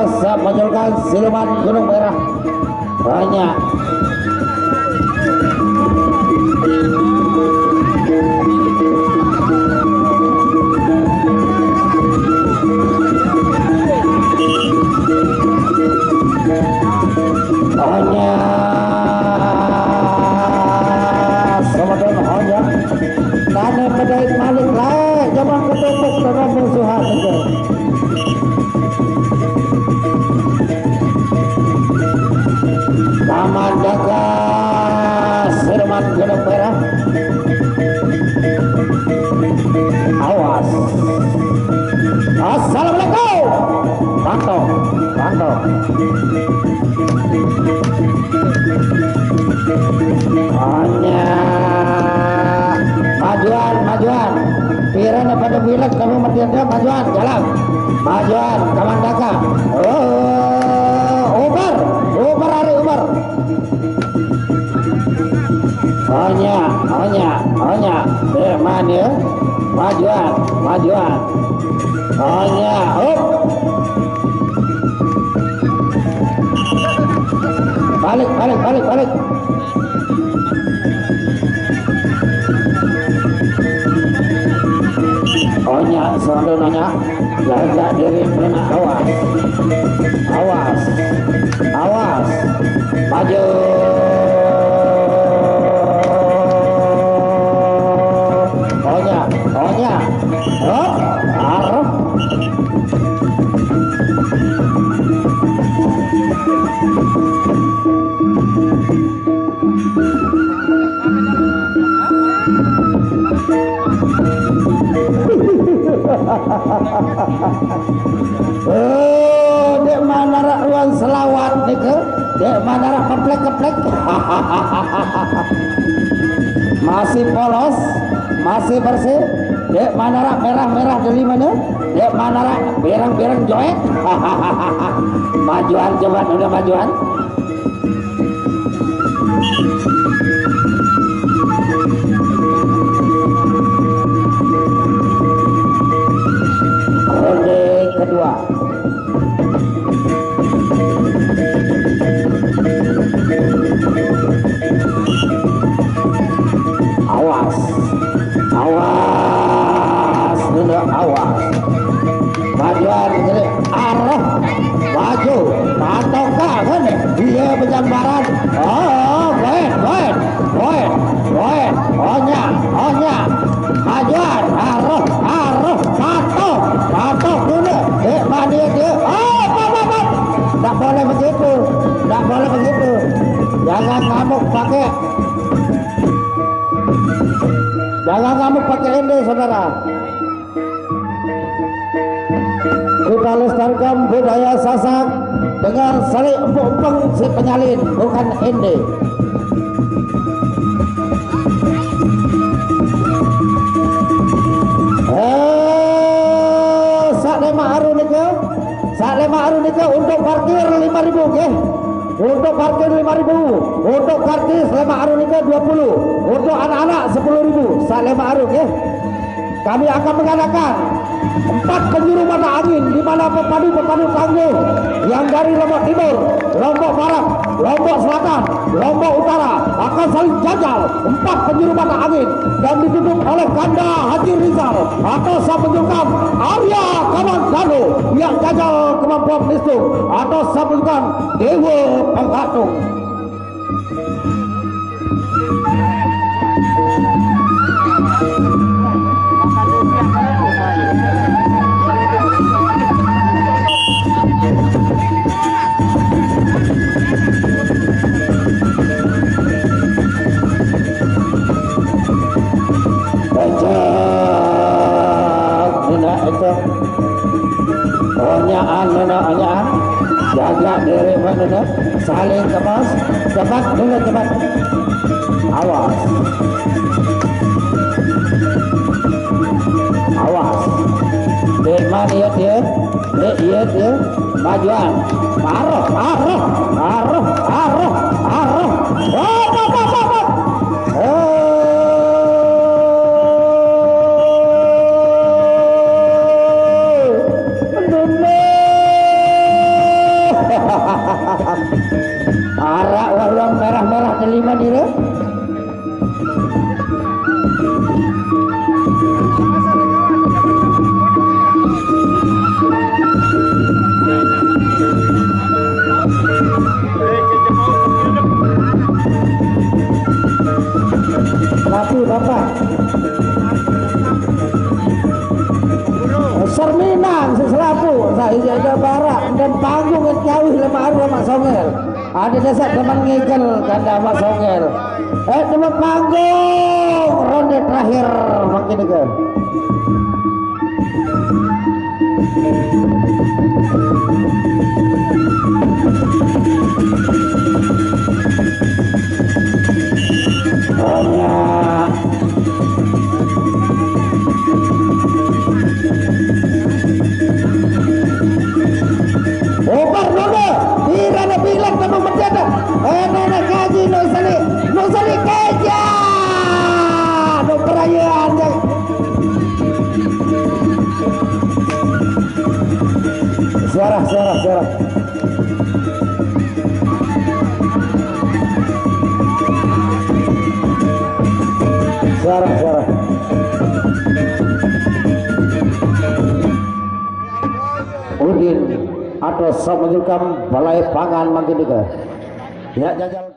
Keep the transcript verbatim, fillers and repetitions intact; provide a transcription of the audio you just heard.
Siap munculkan siluman Gunung Merah. Banyak. Hanya semeton hanya. Tane pedait malik lae, jaman ketumpuk tanah musuhan itu. Taman Daga Sirman Gunung Merah. Awas. Assalamualaikum. Pantau, pantau. Hanya majuan, majuan. Piran apa ada bilang kamu mati ada majuan, jalan. Majuan, kaman Daga. Oh, Umar, Umar hari Umar. Hanya, hanya, hanya. Eh, mana ya? Majuan, majuan. Hanya, hop. Balik, balik, balik, balik. Onya, sondo nanya, jaga diri kena awas. Awas. Awas. Maju. Onya, onya. Hop, arep. Eh, dek manarak ruang selawat nika, dek manarak keplek-keplek. Masih polos, masih bersih. Dek manarak merah-merah dari mana? Dek manarak berang-berang joet. Majuan coba, udah majuan. Ronde kedua. Awas. Awas, nunduk, awas. Majuan gede, arah, maju, patokan, dia penjambaran. Oh, goet, goet, goet, goet. Onya, onya. Majuan, arah, arah, patoh, patoh dulu. Eh, mandi dia. Oh, apa, apa, apa. Tak boleh begitu, tak boleh begitu. Jangan ngamuk pakai Jangan ngamuk pakai ende, saudara. Kita lestarikan budaya Sasak dengan saling empuk-empuk si penyalin, bukan ende. Eh, sak lima aru nika, sak lima aru nika untuk parkir lima ribu, nggih. Untuk parkir lima ribu, untuk karcis lima aru nika dua puluh, untuk anak-anak sepuluh ribu, sak lima aru, nggih. Kami akan mengadakan empat penjuru mata angin, di mana pepadu-pepadu tangguh yang dari Lombok Timur, Lombok Barat, Lombok Selatan, Lombok Utara akan saling jajal empat penjuru mata angin dan ditutup oleh Ganda Haji Rizal atau saya menunjukkan Arya Kamandano yang jajal kemampuan mistik atau saya menunjukkan Dewa Penghatung. Ecek, nina ecek. Onyaan, nina onyaan. Jaga diri, nina. Saling kemas. Cepat, nina cepat. Awas. Awas. Dek mana ya dia? Dek iya dia. Majuan. Aroh, aroh, aroh, aroh, aroh. Hop, hop, hop, hop, hop. Eh, bener. Araq warung merah-merah delima nire. Tapi Bapak Serminang seselaku, saya jaga barak dan panggung yang jauh lemah arwah Mak Songel. Ada desa teman ngikel kanda Mak Songel. Eh, teman panggung, ronde terakhir makin ke. Onya. Obar nono, irana bilang kamu merdeka. Eh, nenek kaji no sali, no sali keja. No perayaan deh. Suara, suara, suara. Suara, suara. Udin atau sok menjukam balai pangan makin dika. Ya, jajal.